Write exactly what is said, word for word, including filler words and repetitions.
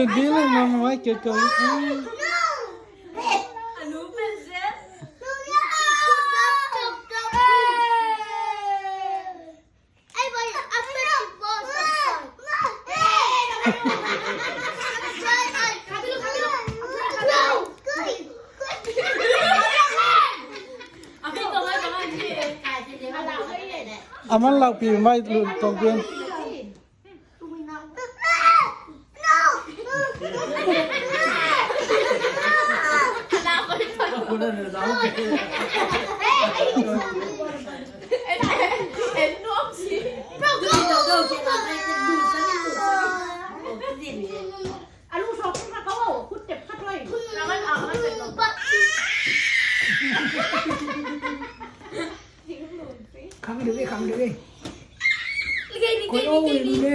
Bil in mama mai keu keu. A man laupi mai lu tong pian. Khang deuh e, khang deuh e. Koi o, ui, lu le.